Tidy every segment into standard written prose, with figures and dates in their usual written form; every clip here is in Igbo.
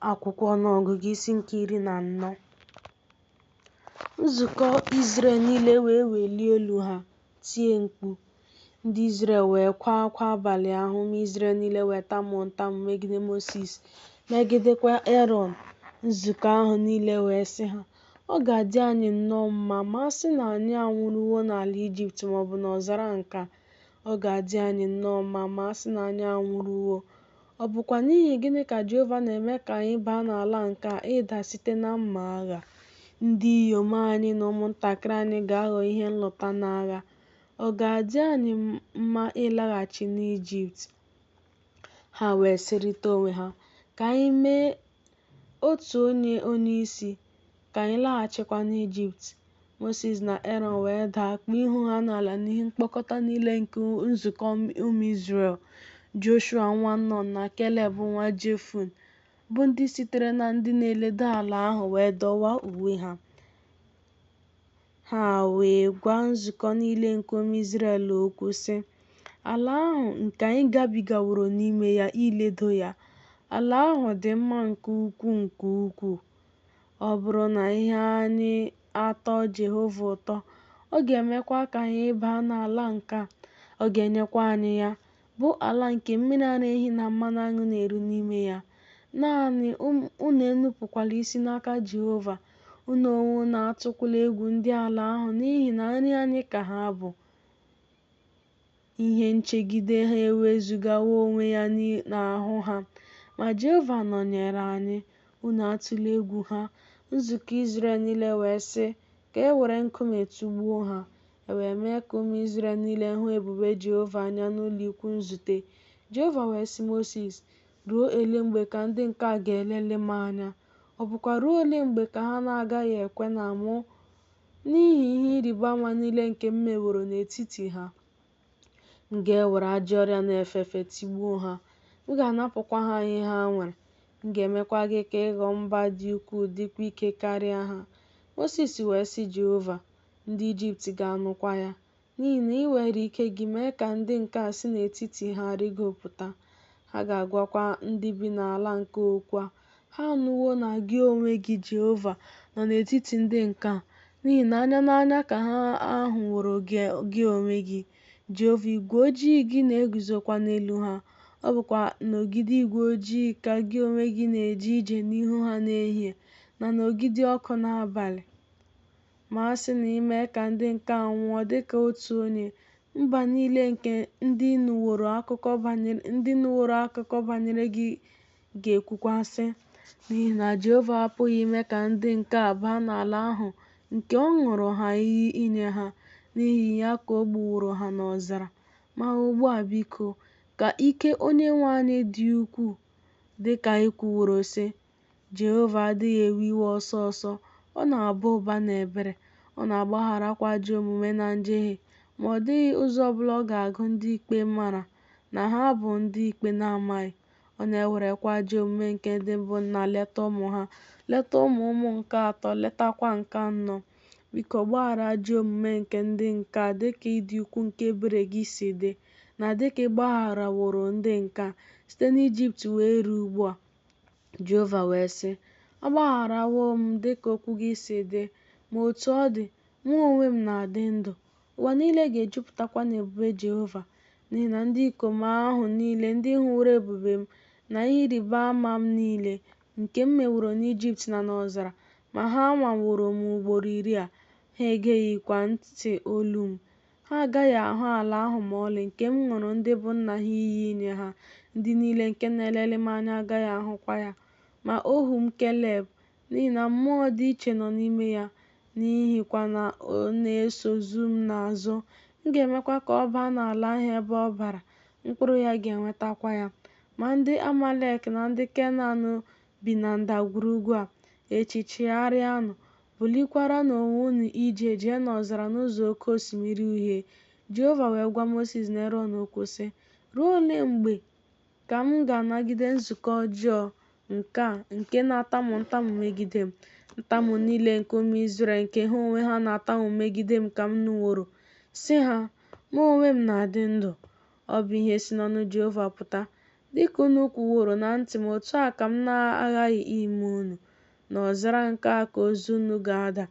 Akwụkwọ Ọnụọgụgụ isi nke 14. Nzukọ Izrel niile wee welie olu ha tie mkpu, ndị Izrel wee kwaa akwa abalị ahụ, ụmụ Izrel niile wee tamuo ntamu megide Mosis, megidekwa Erọn. Nzukọ ahụ niile wee sị ha, Ọ ga-adị anyị nnọọ mma ma a sị na anyị anwụrụwo n'ala Ijipt ma ọ bụ n'ọzara nke a! Ọ ga-adị anyị nnọọ mma ma a sị na anyị anwụrụwo! Ọ bụkwa n'ihi gịnị ka Jehova na-eme ka anyị baa n'ala nke a ịda site na mma agha? Ndị inyom anyị na ụmụntakịrị anyị ga-aghọ ihe nlụta n'agha. Ọ ga-adị anyị mma ịlaghachi n'Ijipt? Ha wee sịrịta onwe ha, Ka anyị mee otu onye onyeisi, ka anyị laghachikwa n'Ijipt. Mosis na Erọn wee daa kpuo ihu ha n'ala n'ihu mkpọkọta niile nke nzukọ ụmụ Izrel. Joshua nwa Nọn na Keleb nwa Jefune, bụ ndị sitere na ndị na-eledo ala ahụ, wee dọwaa uwe ha. Ha wee gwa nzukọ niile nke ụmụ Izrel okwu, sị, Ala ahụ nke anyị gabigaworo n'ime ya iledo ya, ala ahụ dị mma nke ukwuu nke ukwuu. Ọ bụrụ na ihe anyị atọọ Jehova ụtọ, ọ ga-emekwa ka anyị baa n'ala nke a, ọ ga-enyekwa anyị ya, bụ ala nke mmiri ara ehi na mmanụ aṅụ na-eru n'ime ya. Naanị unu enupụkwala isi n'aka Jehova, unu onwe unu atụkwala egwu ndị ala ahụ, n'ihi na nri anyị ka ha bụ. Ihe nchegide ha ewezugawo onwe ya n'ahụ ha, ma Jehova nọnyeere anyị. Unu atụla egwu ha. Nzukọ Izrel niile wee sị, Ka e were nkume tụgbuo ha. E wee mee ka ụmụ Izrel niile hụ ebube Jehova anya n'ụlọikwuu nzute. Jehova wee sị Mosis, Ruo ole mgbe ka ndị nke a ga-elelị m anya? Ọ bụkwa ruo ole mgbe ka ha na-agaghị ekwe na mụ n'ihi ihe ịrịba ama niile nke m meworo n'etiti ha? M ga-ewere ajọ ọrịa na-efe efe tigbuo ha, m ga-anapụkwa ha ihe ha nwere. M ga-emekwa gị ka ị ghọọ mba dị ukwuu dịkwa ike karịa ha. Mosis wee sị Jehova, Ndị Ijipt ga-anụkwa ya, n'ihi na i weere ike gị mee ka ndị nke a si n'etiti ha rịgopụta. Ha ga-agwakwa ndị bi n'ala nke a okwu a. Ha anụwo na gị onwe gị, Jehova, nọ n'etiti ndị nke a, n'ihi na anya na anya ka ha hụworo gị onwe gị, Jehova, igwe ojii gị na-eguzokwa n'elu ha, ọ bụkwa n'ogidi igwe ojii ka gị onwe gị na-eje ije n'ihu ha n'ehihie, na n'ogidi ọkụ n'abalị. Ma a sị na i mee ka ndị nke a nwụọ dị ka otu onye, mba niile nke ndị nụworo akụkọ banyere gị ga-ekwukwa sị, N'ihi na Jehova apụghị ime ka ndị nke a baa n'ala ahụ nke ọ ṅụụrụ ha iyi inye ha, n'ihi ya ka o gbuworo ha n'ọzara. Ma ugbu a, biko, ka ike Onyenwe anyị dị ukwuu, dị ka i kwuworo sị, Jehova adịghị ewe iwe ọsọ ọsọ, ọ na-aba ụba n'ebere, ọ na-agbagharakwa ajọ omume na njehie, ma ọ dịghị ụzọ ọ bụla ọ ga-agụ ndị ikpe mara na ha bụ ndị ikpe na-amaghị. Ọ na-ewerekwa ajọ omume nke ndị bụ nna leta ụmụ ha, leta ụmụ ụmụ nke atọ, letakwa nke anọ. Biko gbaghara ajọ omume nke ndị nke a dịka ịdị ukwuu nke ebere gị si dị, na dịka ị gbagharaworo ndị nke a, site n'Ijipt wee ruo ugbu a. Jehova wee sị, Agbagharawo m dịka okwu gị si dị, ma otu ọ dị, mụ onwe m na-adị ndụ, ụwa niile ga-ejupụtakwa n'ebube Jehova. N'ihi na ndị ikom ahụ niile ndị hụworo ebube m na ihe ịrịba ama m niile, nke m meworo n'Ijipt na n'ọzara, ma ha nwaworo m ugboro iri a, ha egeghịkwa ntị olu m. Ha agaghị ahụ ala ahụ ma ọlị nke m ṅụụrụ ndị bụ nna ha iyi inye ha, ndị niile nke na-elelị m anya agaghị ahụkwa ya. Ma ohu m Keleb, n'ihi na mmụọ dị iche nọ n'ime ya, n'ihikwa na ọ na-esozu m n'azụ, m ga-emekwa ka ọ baa n'ala ahụ ebe ọ bara, mkpụrụ ya ga-enwetakwa ya. Ma ndị Amalek na ndị Kenan bi na ndagwurugwu a, echi chigharịanụ, bulikwaranụ onwe unu ije jee n'ọzara n'ụzọ Oke Osimiri Uhie. Jehova wee gwa Mosis na Erọn okwu, sị, Ruo ole mgbe ka m ga-anagide nzukọ ọjọọ nke a nke na-atamu ntamu megide m? Ntamu niile nke ụmụ Izrel nke ha onwe ha na-atamu megide m ka m nụworo. Sị ha, Mụ onwe m na-adị ndụ. Ọ bụ ihe si n'ọnụ Jehova pụta. Dị ka unu kwuworo na ntị m, otu a ka m na-aghaghị ime unu, n'ọzara nke a ka ozu unu ga-ada,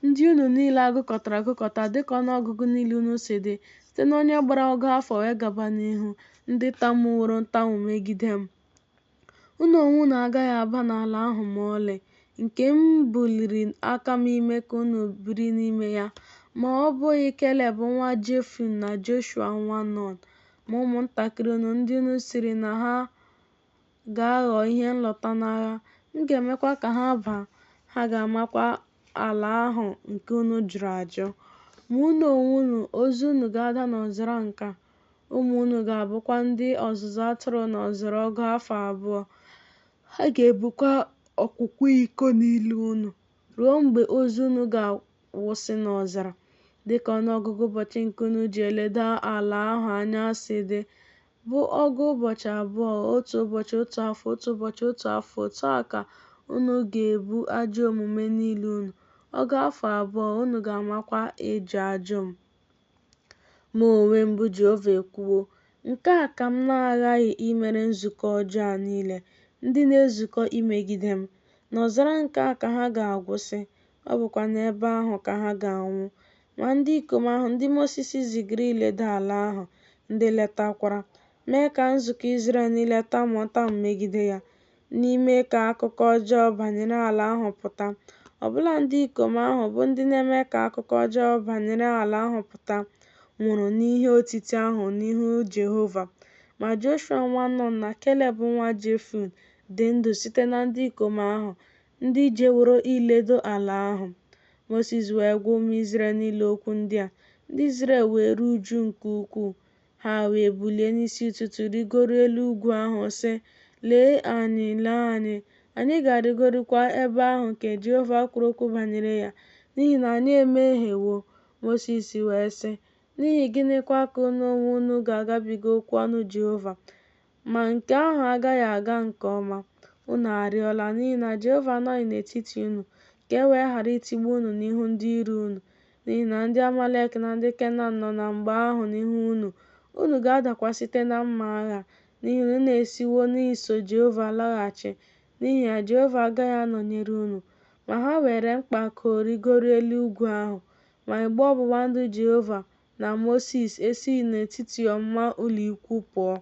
ndị unu niile a gụkọtara agụkọta dị ka ọnụ ọgụgụ niile unu si dị, site n'onye gbara ọgụ afọ wee gaba n'ihu, ndị tamuworo ntamu megide m. Unu onwe unu agaghị aba n'ala ahụ ma ọlị, nke m buliri aka m ime ka unu biri n'ime ya, ma ọ bụghị Keleb nwa Jefune na Joshụa nwa Nọn. Ma ụmụntakịrị unu, ndị unu sịrị na ha ga-aghọ ihe nlụta n'agha, m ga-emekwa ka ha baa, ha ga-amakwa ala ahụ nke unu jụrụ ajụ. Ma unu onwe unu, ozu unu ga-ada n'ọzara nke a, ụmụ unu ga-abụkwa ndị ọzụzụ atụrụ n'ọzara ọgụ afọ abụọ, ha ga-ebukwa ọkwụkwa iko n'ili unu, ruo mgbe ozu unu ga-awụsị n'ọzara, dị ka ọnụọgụgụ ụbọchị nke unu ji eledo ala ahụ anya si dị, bụ ọgụ ụbọchị abụọ, otu ụbọchị otu afọ, otu ụbọchị otu afọ, otu a ka unu ga-ebu ajọ omume niile unu, ọgụ afọ abụọ, unu ga-amakwa ịjụ ajụ m. Mụ onwe m, bụ Jehova, ekwuwo. Nke a ka m na-aghaghị imere nzukọ ọjọọ a niile, ndị na-ezukọ imegide m. N'ọzara nke a ka ha ga-agwụsị, ọ bụkwa n'ebe ahụ ka ha ga-anwụ. Ma ndị ikom ahụ, ndị Mosis zigara iledo ala ahụ, ndị letakwara, mee ka nzukọ Izrel niile tamuo ntamu megide ya, n'ime ka akụkọ ọjọọ banyere ala ahụ pụta. Ọbụla ndị ikom ahụ, bụ ndị na-eme ka akụkọ ọjọọ banyere ala ahụ pụta, nwụrụ n'ihe otiti ahụ n'ihu Jehova. Ma Joshua nwa Nọn na Keleb nwa Jefune dị ndụ site na ndị ikom ahụ, ndị jeworo iledo ala ahụ. Mosis wee gwa ụmụ Izrel niile okwu ndị a. Ndị Izrel wee ruo uju nke ukwuu. Ha wee bulie n'isi ụtụtụ rịgoruo elu ugwu ahụ, sị, Lee anyị, lee anyị! Anyị ga-arịgorukwa ebe ahụ nke Jehova kwuru okwu banyere ya, n'ihi na anyị emehiewo. Mosis wee sị, N'ihi gịnịkwa ka unu onwe unu ga-agabiga okwu ọnụ Jehova? Ma nke ahụ agaghị aga nke ọma. Unu arịọla, n'ihi na Jehova anọghị n'etiti unu, ka e wee ghara itigbu unu n'ihu ndị iro unu. N'ihi na ndị Amalek na ndị Kenan nọ na mgbe ahụ n'ihu unu, unu ga-adakwa site na mma agha, n'ihi na unu esiwo n'iso Jehova laghachi, n'ihi ya Jehova agaghị anọnyere unu. Ma ha weere mpako rịgoruo elu ugwu ahụ. Ma igbe ọgbụgba ndụ Jehova na Mosis esighị n'etiti ọmụma ụlọikwuu pụọ.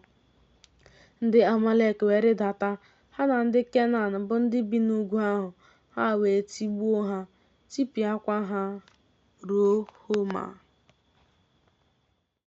Ndị Amalek wee rịdata, ha na ndị Kenan, bụ ndị bi n'ugwu ahụ, ha wee tigbuo ha, tipịakwa ha ruo Homa.